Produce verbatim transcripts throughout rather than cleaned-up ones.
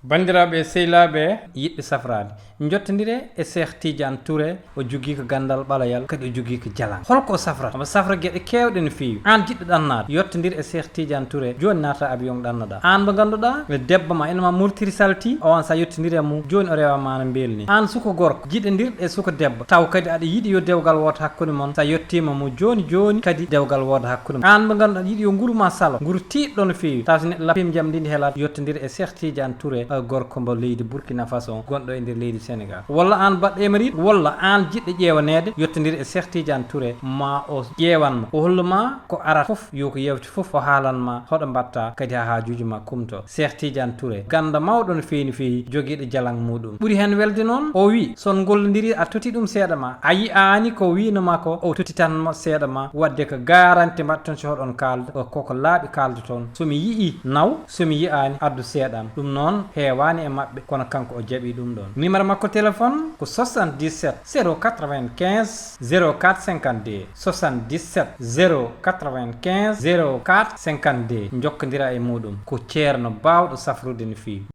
Banndiraaɓe e sehilaaɓe yiɗɓe safraade, njottondire e Cheikh Tidiane Touré. O jogii ko ganndal ɓalayal, kadi o jogii ko jalan. Hol ko o safrata? Omo safra geɗe keewɗe no feewi. Aan jiɗɗo ɗannaade, yottondir e Cheikh Tidiane Touré. Jooni naata avion ɗannoɗaa. Aan mo ngannduɗaa, debbo ma ina ma murtiri salti, o on sa yottondir e mum, jooni o rewa ma no mbelni. Aan suka gorko, jiɗondir e suka debbo, taw kadi aɗa yiɗi yo dewgal wood hakkunde mon, sa yottiima mo jooni jooni, kadi dewgal wooda hakkunde mon. Aan mo ngannduɗaa, yiɗi yo nguru ma salo, nguru tiiɗɗo no feewi, taw so neɗɗo lappiima jam ndi ndi helaat, yottondir e Cheikh Tidiane Touré, eh, gorko mbo leydi Burkina Faso, gonɗo e nder leydi Sénégal. Walla aan baɗɗo émérite, walla aan jiɗɗo ƴeewaneede, yottondir e Cheikh Tidiane Touré, ma o ƴeewan ma, o holla ma ko arata fof, yo ko yawti fof, o haalan ma hoɗo mbaɗta, kadi haa haajuuji ma kumto. Cheikh Tidiane Touré, gannda mawɗo no feewi no feewi, jogiiɗo jalan muɗum. Ɓuri heen welde noon, o wi, so on ngollondiri, a totti ɗum seeɗa ma, a yi'aani ko wiino ma ko, o tottitan mo seeɗa ma, wadde ko garanti mbaɗton so hoɗon kaalda, ko, ko laaɓi kaaldoton. So mi yi'i, naw, so mi yi'aani, addu seeɗa am. Ɗum noon heewaani e maɓɓe, kono kanko o jaɓi ɗum ɗoon. Numéro makko téléphone ko soixante-dix-sept zéro quatre-vingt-quinze zéro quatre cinquante-deux, soixante-dix-sept zéro quatre-vingt-quinze zéro quatre cinquante-deux. Njokkondira e muɗum. Ko ceerno baawɗo safrude no feewi.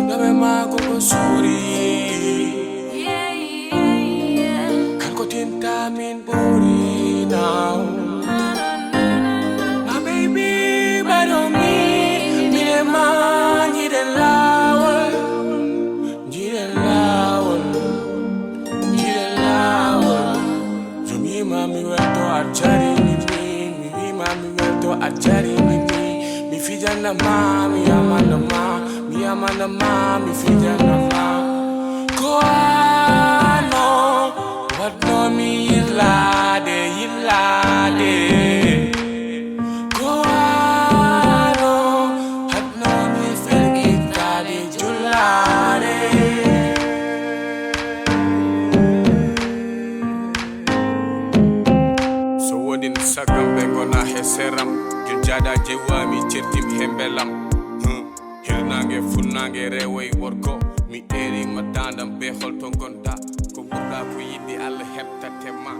Hakkunde maako ko suuri. Kanko tinta min ɓuri now. My baby, but on me, mine ma jiɗen laawol, jiɗen laawol, jiɗen laawol. Jomi ma mi welto a jari mi ni, mi wi ma mi welto a jari mi ni. Mi fijana ma, mi yamana ma, mi yamana ma, mi fijana ma. Ko ano, waɗno mi yillade, yillade. Ko ano, waɗno mi fergitade, jullade. So wodin saggam ɓe gona he seram, jun jada jewami certim he mbelam. Hmm. Hirnange funange rewoy worko, mi eri ma dandam be holto gonda, ko ɓurɗa ko yiɗi Allah heɓtate ma.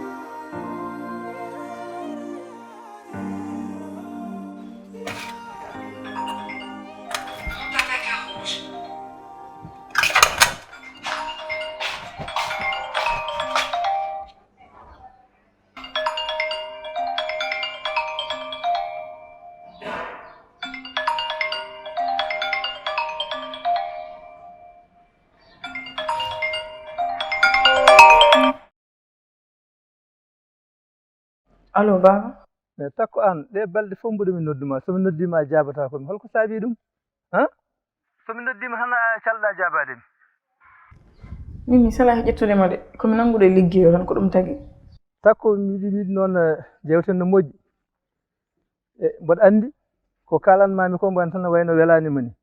Allo, baaba. E, takko aan, ɗee balɗe fof mboɗo mi nodduma, so mi noddiima a jaabataa ko mi. Holko saabii ɗum? Haa? So mi noddiima tan a calɗa jaabaade mi. Min mi salaa ƴettude ma de, ko mi nannguɗo e liggey o tan, ko ɗum tagi. Takko miɗi miɗi noon, eh, jewten no moƴƴi. E, mboɗo anndi ko kaalanmaami ko mbo tan wayno welaani ma ni.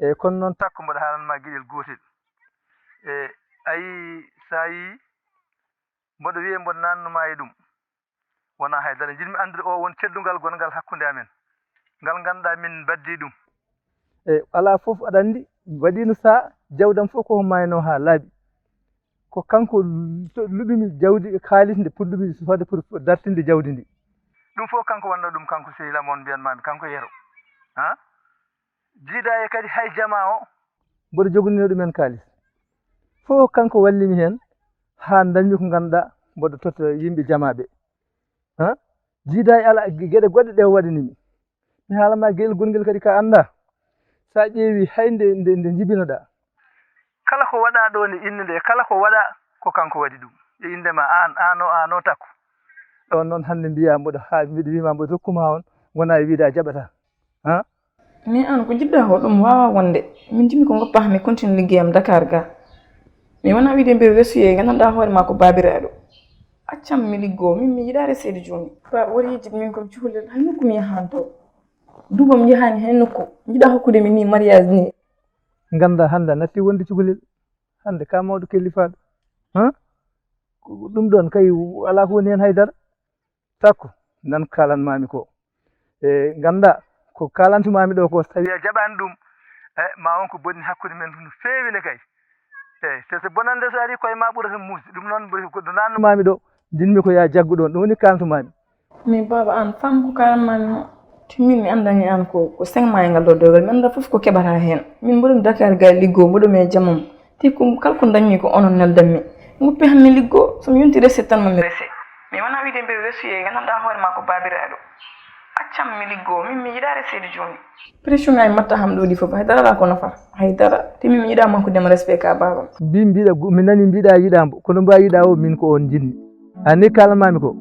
E, kono noon takko mboɗo haalanma geɗel gootel. E, a yii, so a yii, mboɗo wiyee mboɗo naannuma e ɗum. Wonaa hay dara. Njiɗmi anndude o won teddungal gonngal hakkunde amen, ngal ngannduɗaa min mbaddii ɗum. E, alaa fof, aɗa anndi, waɗiino sahaa, jawdam fof ko maayno haa laaɓi. Ko kanko to-, luɓimi jawdi e kaalis nde puɗɗumi soode pour dartinde jawdi ndi. Ɗum fof kanko wannoo ɗum, kanko sehil am on mbiyanmaami, kanko Yero. Haa? Jiidaa e kadi hay jamaa o. Mboɗo jogonino ɗumen kaalis. Fof kanko walli mi heen, haa ndañmi ko ngannduɗaa mboɗo totta yimɓe jamaaɓe. Ha? Jiidaa e ala, ge-, geɗe goɗɗe ɗe o waɗani mi. Mi haala ma geɗel gonngel kadi ka anndaa. So a ƴeewi hay nde, nde, nde njibinoɗaa. Kala ko waɗaa ɗo ne innde nde, kala ko waɗaa ko kanko waɗi ɗum. E innde ma aan, aan o, aan o Takko. Ɗoon noon hannde mbiyaa mboɗo haa, mbiɗo wiima mboɗo rokkuma on, wona e wiide a jaɓataa. Ha? Mais aan ko jiɗɗaa ko ɗum waawaa wonde. Min njiɗmi ko ngoppaa mi continue liggeyam Dakar ga. Mi wonaa wiide mbeɗo resuyee, nganndanɗaa hoore maa ko baabiraaɗo. Accam mi liggoo, min mi yiɗaa reseede jooni. Ba wori yejjit min ko mi cukalel, hay nokku mi yahaani to. Duuɓi am njahaani hay nokku. Njiɗaa hokkude mi nii mariage nii. Nganndaa hannde a natti wonde cukalel. Hannde ka mawɗo kellifaaɗo. Ha? Ko ɗum ɗoon kay alaa ko woni heen hay dara. Takko, nan kaalan-maa-mi ko. E, nganndaa, ko kaalantu-maa-mi ɗo ko, so tawii a jaɓaani ɗum, e, ma won ko bonni hakkunde men no feewi ne kay. Eey, te so bonannde so arii, koye maa ɓurata muusde. Ɗum noon, ko ɗo naatnu-maa-mi ɗo, njiɗ-mi ko yo a jaggu ɗoon. Ɗum woni kaalantu-maa-mi. Mais baaba, aan faam ko kaalan-maa-mi o. Te miin mi anndaani e aan ko, ko cinq mois e ngal ɗoo dewgal. Mi anndaa fof ko keɓataa heen. Miin mboɗo mi Dakar ga liggoo, mboɗo mi e jam am. Te ko kala ko ndañmi ko onon neldan mi. Ngoppi han mi liggoo, so mi yonti rese tan ma mi rese. Mi wona wiide mbeɗo resuyee, nganndanɗaa hoore maa ko baabiraaɗo. Accam mi liggoo, min mi yiɗaa reseede jooni. Pression ngaji mbatta ham ɗo ɗi fof, hay dara alaa ko nafa. Hay dara. Te min mi yiɗaa manque de respect ka baaba. Mbi mbiɗa gu- mi nani mbiɗa yiɗaa mbo, kono mbo a yiɗaa o min ko on njiɗmi. A nani kaalan-maa-mi ko,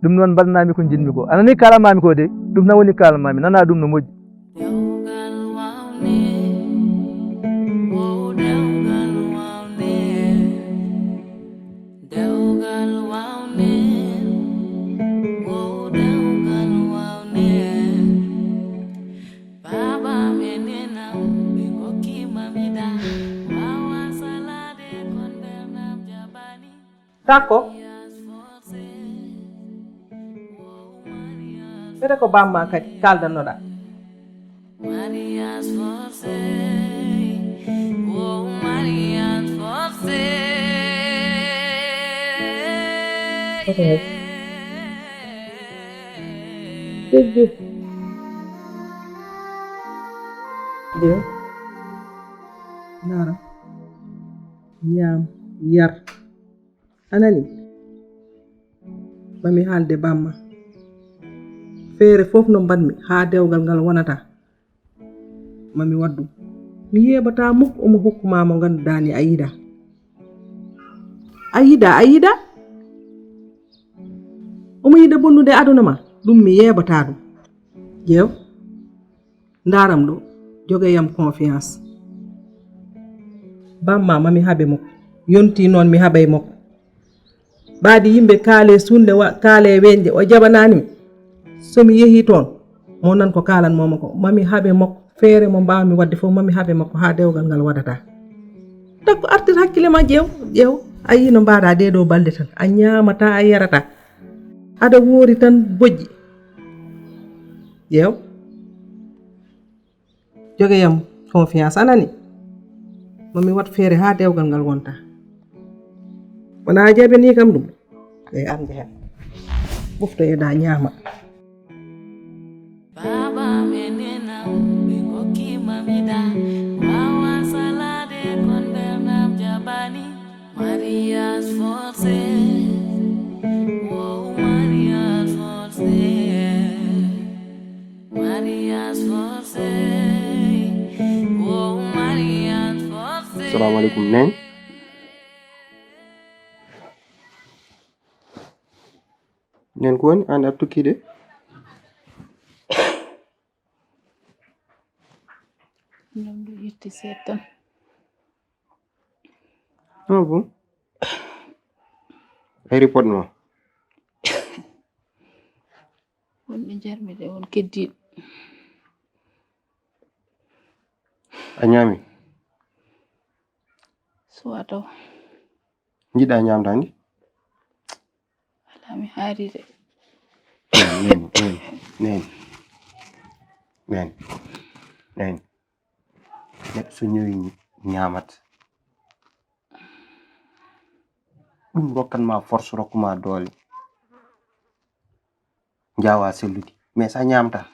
ɗum noon mbaɗanaa-mi ko njiɗmi ko. A nani kaalan-maa-mi ko de, ɗum tan woni kaalan-maa-mi, nanaa ɗum no moƴƴi. Dewgal wawde, o dewgal wawde, dewgal wawde, o dewgal wawde. Baaba am e nenam ɓe kokki ma mi da, wawa salade kon bernam jabani. Takko, mbete ko bamma kadi kaldannoɗa? Mariage forcé, oh, mariage forcé. Oto hay. Degge. Ndew. Nara. Ñaam, yar. A nanii? Mami haalde bamma. Feere fof no mbaɗmi haa dewgal ngal wonata, mami waɗ ɗum. Mi yeeɓataa muk omo hokku ma mo ngannduɗaa ni a yiɗaa. A yiɗaa, a yiɗaa? Omo yiɗa bonnude aduna ma? Ɗum mi yeeɓataa ɗum. Ƴeew. Ndaaram ɗo, jogeyam confiance. Bamma mami haɓe makko, yonti noon mi haɓay makko. Ɓaadi yimɓe kaale sunde wa kaale weñde o jaɓanaani mi. So mi yehii toon, mo nan ko kaalan mooma ko, mami haɓe makko, feere mo mbaawmi waɗde fof mami haɓe makko haa dewgal ngal waɗata. Takko artir hakkille ma ƴeew, ƴeew, a yii no mbaɗa ɗee ɗoo balɗe tan, a ñaamataa, a yarataa. Aɗa woori tan bojji. Ƴeew. Jogeyam confiance, a nanii? Mami waɗ feere haa dewgal ngal wonta. Wonaa a jaɓanii kam ɗum? Eey, aan njehen. Ɓoftoyeɗaa ñaama. Baaba am e nenam ɓe kokki ma mi da, wawa salade kon bernam jabani. Mariage forcé, oh, mariage forcé. Mariage forcé, oh, mariage forcé. Assalamu alaikum, nene. Nene, ko woni? An aɗa tokki de? Ñamdu itti seeɗa tan. Ah bon? Aéroport non? Wonɓe jarmi de won keddiiɗo. A ñaami? Suwa taw. Njiɗa ñaamdaandi? Alaa mi haari de. Nene, nene, nene, nene, nene. Neɗɗo so ñawi ñaamat. Ɗum rokkan ma force, rokku ma doole. Njaawa sellude. Mais so a ñaamta,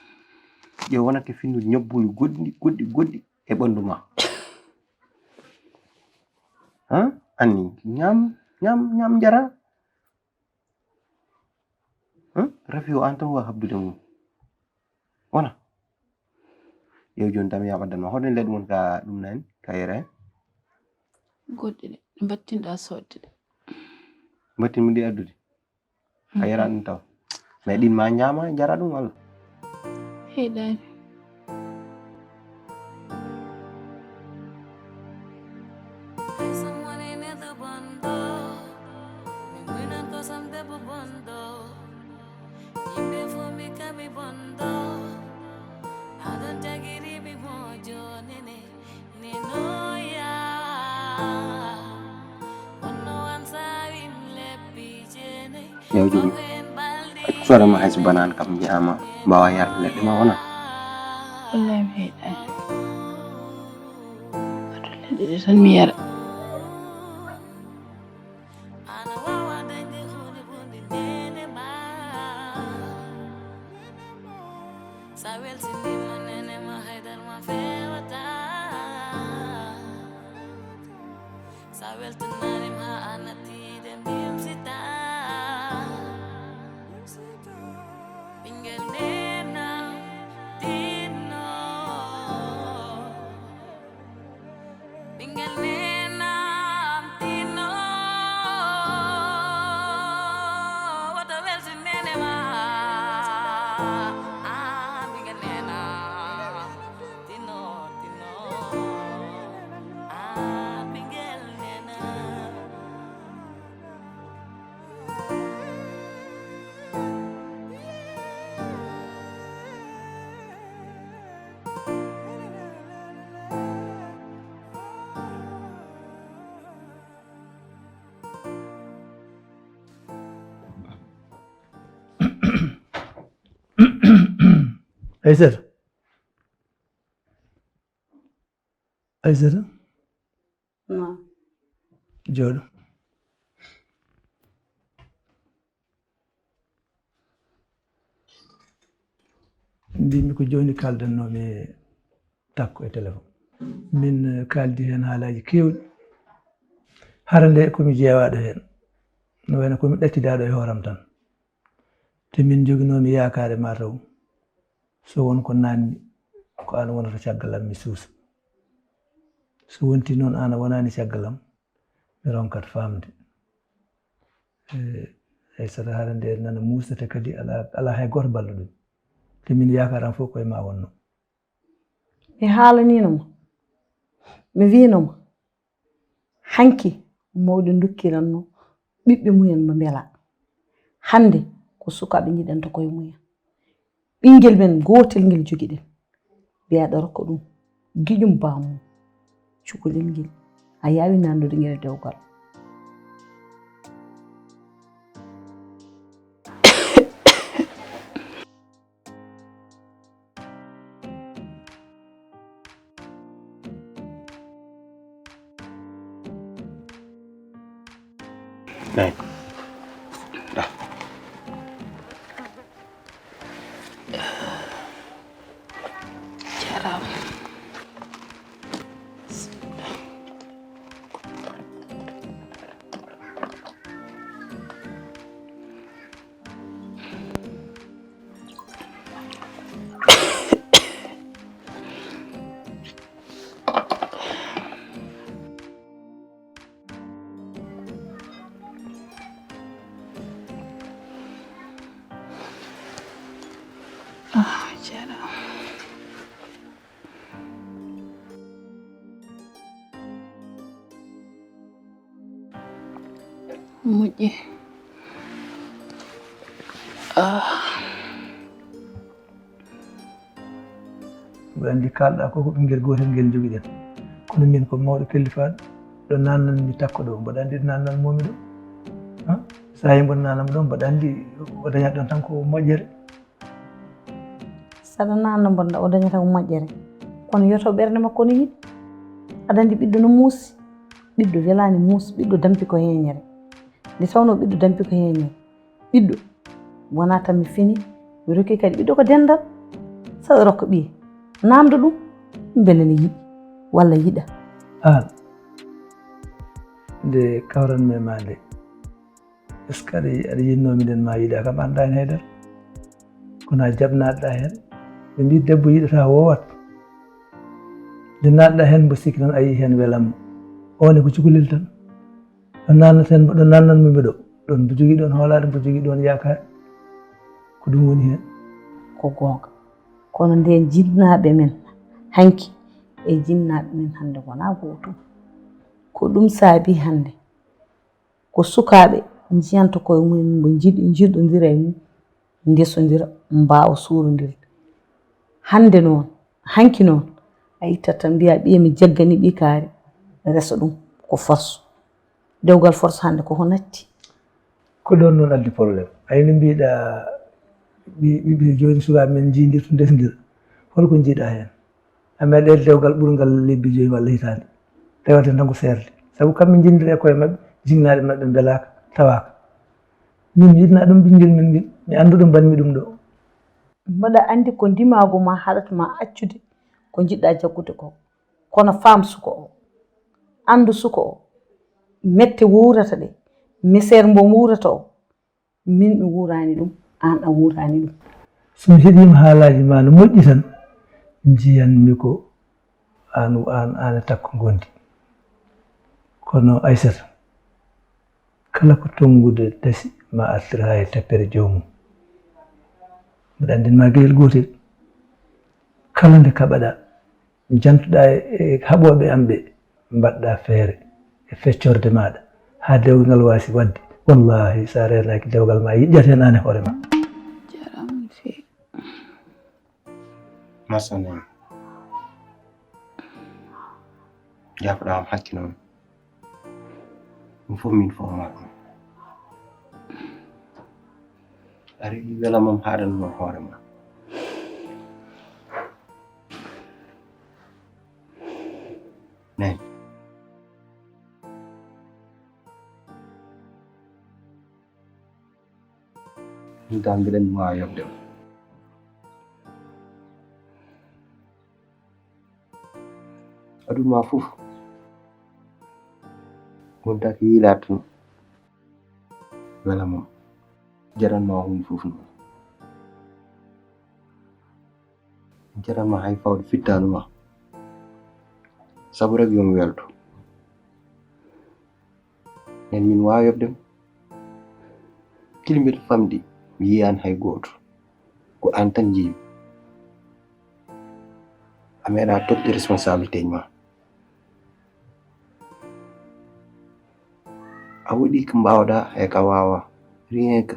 ƴeew wonata finnude ñabbuuli goɗɗi, goɗɗi, goɗɗi e ɓanndu ma. Han? Anni, ñaam, ñaam, ñaam, njara. Hmm? Rafi o aan tan waawi haɓdude mum. Wona? Yo jooni tan mi yaha ɓaddan ma. Hoɗon leɗɗe mon ka ɗum nani, ka yere? Goɗɗe ɗe, mbattinɗa soodde ɗe. Mbattin mi ɗi addude? A yera ɗum taw. Mais ɗin ma ñaama, njara ɗum walla? Heyɗaani. Yimɓe fof mi kami bonɗo, aɗon tagiri mi mo jonene, ni noya, wonno an sawin leppi jene. Yaw jogi. Soore ma hay so banaani kam, mi ama mbaawa yarde leɗɗe ma wona? Wallahi mi yiɗaani. Waɗu leɗɗe ɗe tan mi yara. Ana wawa dañde huunde ɓurɗi nene ma. Sa welsinima nene ma haydar ma fewata. Sa weltananima ha a natti de mbimsita. Ɓingel nena tinno. Ɓingel nena am tinno. Woto welsin nene ma. Ah, ɓingel nena. Tinno, tinno. Ah, ɓingel nena. Aysata. Aysata. Naam. Jooɗo. Mbimi ko jooni kaldannoomi e Takko e téléphone. Min, eh, kaaldi heen haalaaji keewɗi. Hara nde ko mi jeewaaɗo heen. No wayno ko mi ɗaccitaaɗo e hooram tan. Te min njoginoomi yaakaare ma taw. So won ko naanni, ko aan wonata caggal am, mi suusa. So wonti noon aan a wonaani caggal am, mi ronkat faamde. Eh, Aysata, hara nde nana muusata kadi, alaa, alaa hay gooto balluɗo. Te min yaakaar am fof ko e ma wonno. Mi haalaniino mo, mi wiino mo, hanki mawɓe ndokkiranno ɓiɓɓe mumen mo mbela. Hannde ko sukaaɓe njiɗanta koye mumen. Ɓinngel men gootel ngel jogiɗen. Mbiyaɗo rokko ɗum giƴum baammum. Cukalel ngel. A yaawi nandude ngel e dewgal. Nayi. Da. Jarama. Ah, jarama. Moƴƴi. Ah. Mboɗo anndi kaalɗa ko, ko ɓinngel gootel ngel njogiɗen. Kono min ko mawɗo kellifaaɗo, ɗo naannan mi Takko ɗo, mboɗo anndi ɗo naannan momi ɗo. Ha? So tawi mboɗo naannan ɗo, mboɗo anndi o dañat ɗon tan ko moƴƴere. Saɗa naanna mboɗo o dañata ko moƴƴere. Kono yoto ɓernde makko no yiɗi. Aɗa anndi ɓiɗɗo no muusi. Ɓiɗɗo welaani muus, ɓiɗɗo dampi ko heeñere. Nde tawnoo ɓiɗɗo dampi ko heeñere. Ɓiɗɗo wonaa tan mi fini, mi rokki kadi ɓiɗɗo ko denndal. Saɗa rokka ɓiye, naamndo ɗum, mbele ne yiɗi walla yiɗa. Aan, Nde kawran mi e maa nde, est-ce que aɗa aɗa yinnoo miɗen maa yiɗaa kam anndaa heen haydara? Kono a jaɓnaaɗo ɗaa heen. Ɓe mbii debbo yiɗataa woowat. Nde naatɗaa heen mbo sikki tan a yii heen welamma. O ne ko cukalel tan. Ɗo naatnaten mbo ɗo naatnan mi mbiɗo. Ɗon mbo jogii ɗoon hoolaade mbo jogii ɗoon yaakaare. Ko ɗum woni heen. Ko goonga. Kono ndeen jinnaaɓe men hanki e jinnaaɓe men hannde ngonaa gootum. Ko ɗum saabii hannde ko sukaaɓe njiyanta koye mumen mbo njiɗi njiɗondira e mum, ndesondira, mbaawa suurondirde. Hannde noon, hanki noon, a ittat tan mbiyaa ɓiye mi jaggani ɓii kaari, resa ɗum ko force. Dewgal force hannde ko honatti? Ko ɗoon noon addi problème. Ay no mbiiɗaa ɓi ɓiɓɓe jooni sukaaɓe men njiyndirta ndesndira. Hol ko njiiɗaa heen? Amen ɗee dewgal ɓurngal lebbi joyi walla hitaande. Rewaten tan ko seerde. Sabu kamɓe njinndira e koye maɓɓe, jinnaaɓe maɓɓe mbelaaka, tawaaka. Min mi yiɗnaa ɗum ɓinngel men ngel, mi anndu ɗum mbaɗmi ɗum ɗo. Mbaɗa anndi ko ndimaagu ma haɗata ma accude ko njiɗɗaa jaggude ko. Kono faam suko o. Anndu suko o. Mette wuurata ɗe. Misère mbo wuurata o. Min mi wuuraani ɗum, aan a wuuraani ɗum. So mi heɗiima haalaaji maa no moƴƴi tan, njiyan mi ko aan aan aan e takko ngondi. Kono Aysata, kala ko tonngude dasi ma artir haa e teppere joomum. Mboɗo anndin ma geyel gootel. Kala nde kaɓaɗaa, jantuɗaa e haɓooɓe am ɓe, mbaɗɗaa feere e feccorde maaɗa haa dewgal ngal waasi waɗde. Wallaahi, so a reenaaki dewgal ma, yiƴƴat heen aan e hoore ma. Jarama no feewi. Massanam. Jaafoɗaa am hakke noon. Ɗum fof min fof ma ɗum. A rewi welamam haaɗan noon hoore ma. Nani. Ɗum dal mbiɗen mi waawa yoɓde ma. Aduna ma fof wontaake yiilaade tan welamam. Jaranma huunde fof noon. Jaranma hay fawde fittaandu ma. Sabu rek yo mi welto. Nen min waawi yoɓde mo. Kili mbeɗa famɗi, mi yiyaani hay gooto. Ko aan tan njiymi. A meeɗaa toɗde responsabilité ji ma. A waɗi ko mbaawɗaa e ko a waawaa. Rien que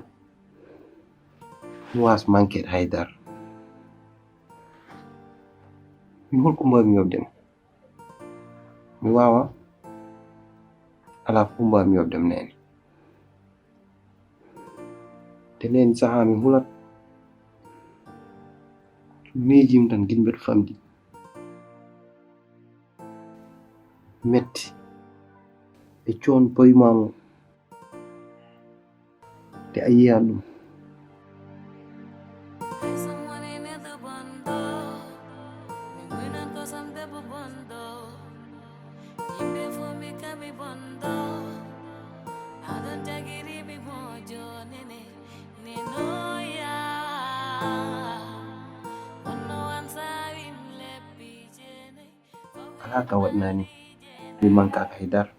mi waas manqueede hay dara. Min hol ko mbaawmi yoɓde ma? Mi waawaa. Alaa fof mbaawmi yoɓde ma, neene. Te neene sahaa min hulat. Miijiimi tan gila mbeɗa famɗi. Metti. E coon poymaamo. Te a yiyaani ɗum. Alaa ka waɗnaani. Mi mankaaka hay dara.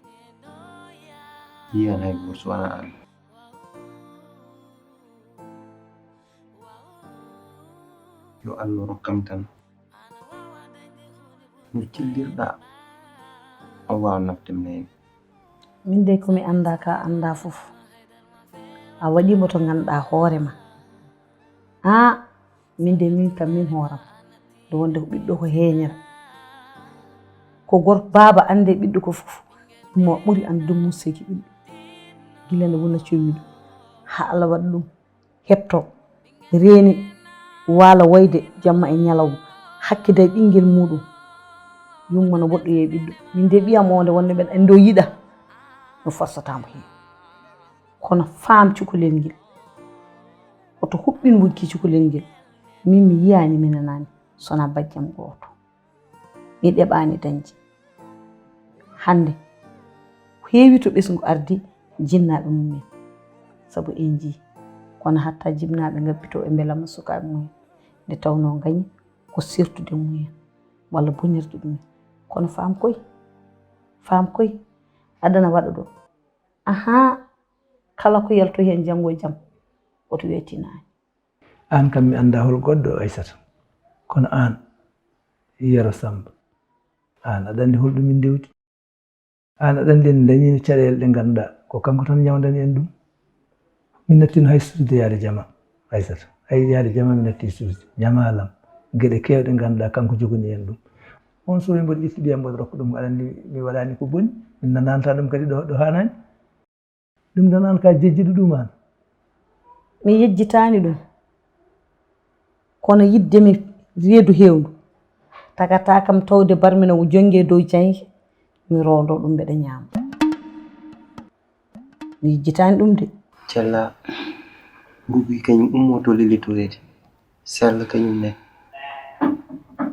Yiyan hay gooto so wanaa aan. Yo Allah rokkam tan no cellirɗaa, on waawa nafde mi neene. Min de ko mi anndaa ka anndaa fof. A waɗii mo to ngannduɗaa hoore ma. Aa, min de min kam min hooram. Nde wonde ko ɓiɗɗo ko heeñere. Ko gorko baaba annde ɓiɗɗo ko fof. Mo ɓuri anndude mum seki ɓiɗɗo. Gila nde wona cowi ɗum. Haa Allah waɗa ɗum. Heɓto, reeni, waala woyde jamma e ñalawma, hakkida e ɓinngel muuɗum. Yumma no woɗɗoyi e ɓiɗɗo. Min de ɓiyam o nde wonno mbeɗa anndi o yiɗa, mi forsataa mo heen. Kono faam cukalel ngel, hoto huɓɓin wonki cukalel ngel. Min mi yiyaani, mi nanaani, so wonaa bajjam gooto. Mi ɗeɓaani dañde. Hannde, ko Heewi to ɓesngu ardi jinnaaɓe mum en, sabu en njii kono hatta jinnaaɓe ngabbitoo e mbelamma sukaaɓe mum en, nde tawnoo ngañi ko sertude mum en walla bonirde ɗum en. Kono faam koy, faam koy, adana waɗa ɗo. Ahaa, kala ko yaltoyi heen janngo e jam, woto wiyee tinaani. Aan kam mi anndaa hol goɗɗo Aysata, kono aan, Yero Sammba, aan aɗa anndi hol ɗum min ndewti? Aan aɗa anndi en dañiino caɗeele ɗe ngannduɗaa ko kanko tan ñawndani en ɗum. Min nattiino hay suusde yaade jama, Aysata. Hay yaade jama mi natti suusde, ñamaa lam geɗe keewɗe ngannduɗaa kanko joganii en ɗum. Oon suuwa mboɗo ƴetti ɓiyam mboɗo rokka ɗum, aɗa anndi mi waɗaani ko boni, min nanaani ɗum kadi ɗo ɗo haanaani. Ɗum noon aan kaa jejjituɗo ɗum aan? Mi yejjitaani ɗum, kono yiɗde mi reedu heewndu tagataa kam tawde barmi na jonngi e dow jaŋnge, mi roondoo ɗum mbeɗa ñaama. Mi yejjitaani ɗum de. Cella, Rugi kañum ummoto lelitoreede, sella kañum ne.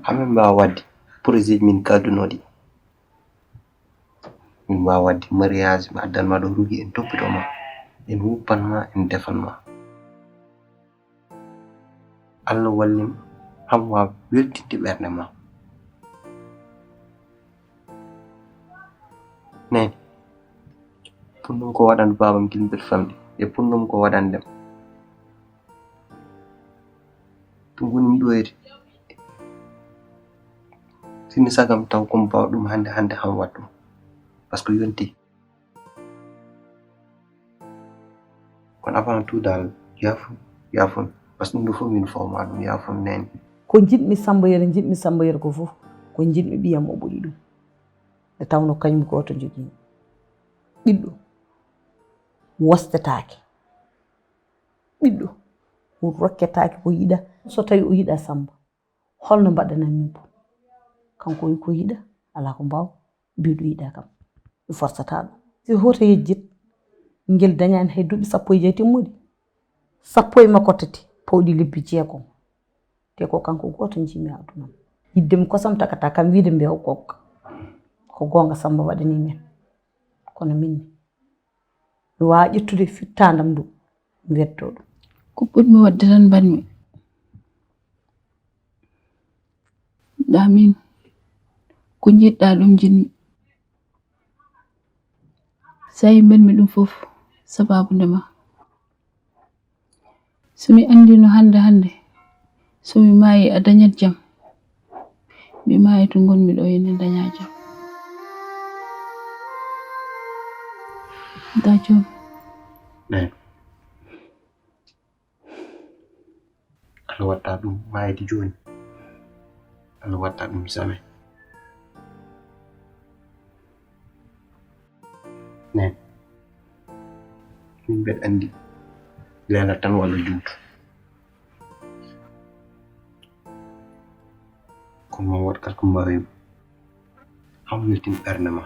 Hamin mbaawa waɗde projet ji min kaaldunooɗi. Min mbaawa waɗde mariage, mi addan ma ɗo Rugi, en toppito ma, en wuppan ma, en defan ma. Allah wallin ham waawa weltinde ɓernde ma. Nene, punnum ko waɗan baabam gila mbeɗa famɗi e punnum ko waɗan dem. Ɗum woni mi ɗoyri. Sinno sagam taw ko mi baawɗo ɗum hannde hannde ham waɗ ɗum. Parce que yonti. Kono avant tout dal, yaafun, yaafun. Parce que ɗum ɗo fof min fawma ɗum, yaafun nene. Ko njiɗmi Sammba Yero, njiɗmi Sammba Yero ko fof, ko njiɗmi ɓiyam o ɓuri ɗum. Nde tawnoo kañum gooto njogii-mi. Ɓiɗɗo wostetaake. Ɓiɗɗo rokketaake ko yiɗaa. So tawii o yiɗaa Sammba, hol no mbaɗananmi boom? Kanko o wiyi ko yiɗaa, alaa ko mbaaw, mbiɗo yiɗaa kam. Mi forsataa ɗum. Si hoto yejjit, ngel dañaani hay duuɓi sappo e jeetati timmuɗi, sappo e makko tati pawɗi lebbi jeegom. Te ko kanko gooto njiimi e aduna am. Yiɗde mi kosam takataa kam wiyde mbeewa goonga. Ko goonga Sammba waɗanii men. Kono min ne, mi waawaa ƴettude fittaandam ndu mi weddoo ɗum. Ko ɓurmi waɗde tan mbaɗmi. Ɗa min, ko njiɗɗa ɗum njiɗmi. Sayi mbaɗmi ɗum fof sabaabu nde ma. So mi anndino hannde hannde, so mi maayii a dañat jam, mi maayay to ngonmi ɗo ene daña jam. Ndaa jooni. Allah watta ɗum maayde jooni, Allah watta ɗum same. Nen min mbeɗa anndi leela tan walla juutu. Kono noon waɗ kala ko mbaawimi ham weltin ɓernde ma,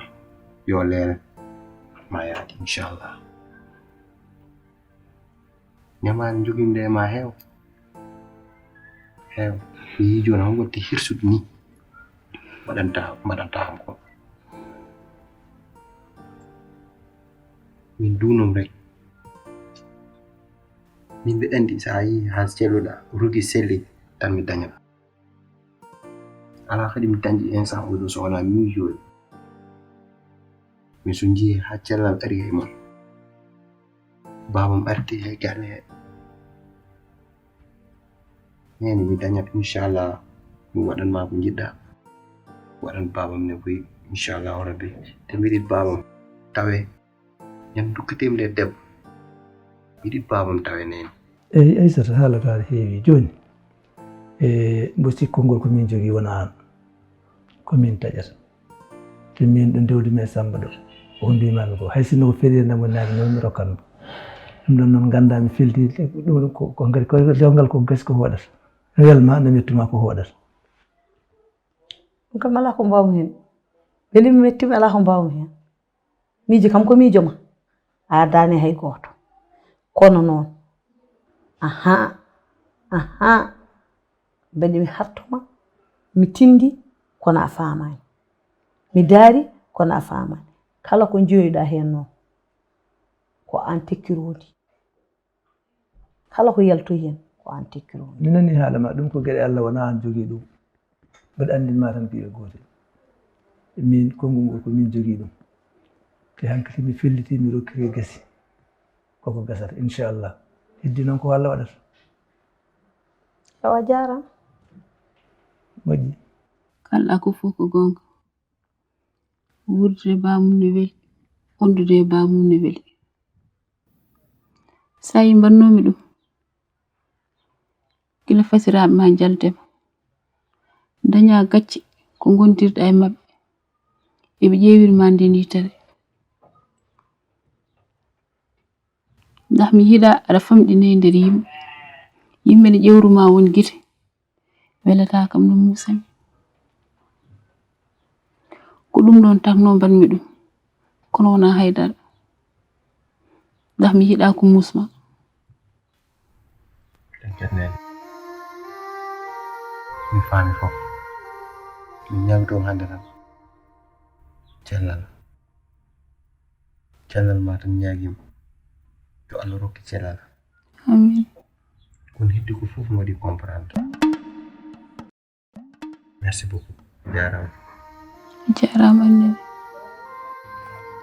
yo leela ma yaade inchallah. Ñamaande njoginɗo e ma heew heew. Mi yii jooni han watti hirsude nii mbaɗanta mbaɗanta han ko min duunom rek. Min mbiɗa anndi so a yii haa celluɗa rugi selli tan mi daña. Alaa kadi mi dañde instant oɗo so wonaa miijooji. Min so njiyii haa cellal ari e mon. Baabam arti he galle he. Neene mi dañat inchallah mi waɗan ma ko njiɗɗa. Waɗan baabam ne boyi inchallahu rabbi. Te mbiɗi baabam tawe ñande dukketemi nde debbo. Mbiɗi baabam tawe neene. Eyi Aysata, haala ka aɗa heewi. Jooni e mbo sikkol ngol ko min jogii wona aan, ko min taƴata. Te min ɗo ndewdumi e Sammba ɗo, ko mbimami ko hay sinno ko feriere nde woni naade noon mi rokkan mo. Ɗum ɗon noon nganndaa mi felti ɗum ko ko ngati ko dewgal ko gasi ko hoɗata. Welma na mettuma ko hoɗata. Ɗum kam alaa ko mbaawmi heen. Weli mi mettii mi alaa ko mbaawmi heen. Miijo kam ko miijo ma, a addaani hay gooto. Kono noon, ahaa, ahaa, mbeɗe mi harto ma, mi tinndi kono a faamaani. Mi daari kono a faamaani. Kala ko njeyoyɗaa heen noon, ko aan tekki rondi. Kala ko yaltoyi heen, ko aan tekki rondi. Mi nanii haala ma, ɗum ko geɗe Allah, wonaa aan jogii ɗum. Mbeɗa anndin ma tan ko yo gootel. Min, konngol ngol ko min jogii ɗum. Te hankati mi felliti, mi rokkike gasi. Koko gasata, inchallah. Heddi noon ko Allah waɗata. Awa jaaraama. Moƴƴi. Kala ko fof ko goonga. Wuurdude baamum ne weli, wondude e baamum ne weli. So a yii mbannoomi ɗum, gila fasiraaɓe ma njalde ma, dañaa gacce ko ngondirɗa e maɓɓe, eɓe ƴeewir ma nden yitere. Ndax mi yiɗaa aɗa famɗinee nder yimɓe, yimɓe ne ƴewru ma won gite. Welataa kam no muusami. Ko ɗum ɗoon taknoo mbaɗmi ɗum, kono wonaa hay dara. Ndax mi yiɗaa ko muusma. Ɗum ket neene. Mi faami fof. Mi ñaagotoo hannde tan cellal. Cellal ma tan ñaagiimi. Yo Allah rokku cellal. Amin. Kono heddi ko fof mi waɗi comprendre. Merci beaucoup. Jaaraama. Jaaraama annabi.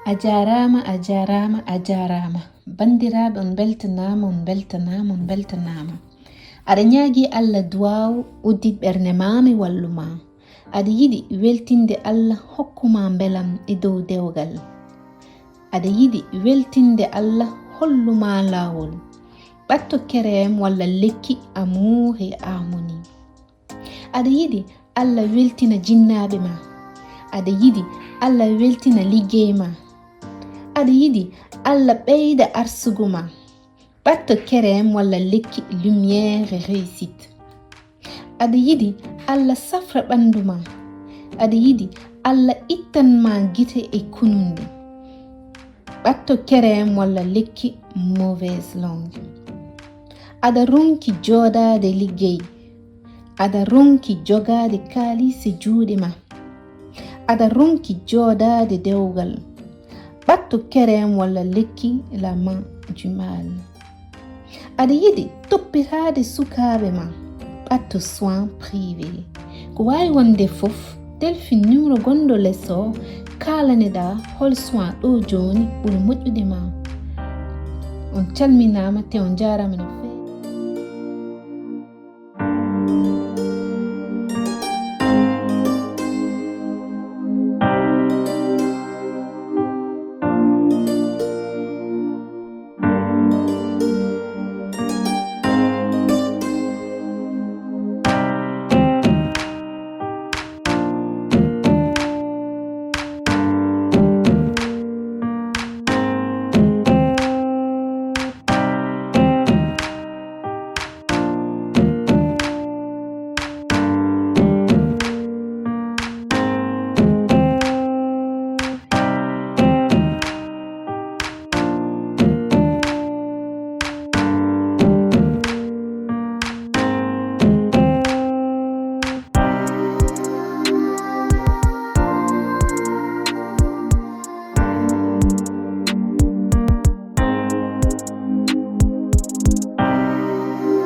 A jaaraama, a jaaraama, a jaaraama. Banndiraaɓe, on mbeltanaama, on mbeltanaama, on mbeltanaama. Aɗa ñaagii Allah duwaaw, uddit ɓernde maa, mi wallu maa. Aɗa yiɗi weltinde Allah, hokku maa mbelam e dow dewgal. Aɗa yiɗi weltinde Allah, hollu maa laawol. Ɓatto kereem walla lekki Amour et Harmonie. Aɗa yiɗi Allah weltina jinnaaɓe ma. Aɗa yiɗi Allah weltina liggey ma. Aɗa yiɗi Allah ɓeyda arsugu ma. Ɓatto kereem walla lekki Lumière et Réussite. Aɗa yiɗi Allah safra ɓanndu ma. Aɗa yiɗi Allah ittan ma gite e kununɗe. Ɓatto kereem walla lekki Mauvaise Langue. Aɗa ronki jooɗaade liggey. Aɗa ronki jogaade kaalis e juuɗe ma. Aɗa ronki jooɗaade dewgal. Ɓatto kereem walla lekki La Main du Mal. Aɗa yiɗi toppitaade sukaaɓe ma? Ɓatto soin privé. Ko waawi wonde fof, telfin numéro gonɗo les o, kaalane-ɗaa hol soin ɗo jooni ɓuri moƴƴude ma. On calminaama te on njaaraama no feewi.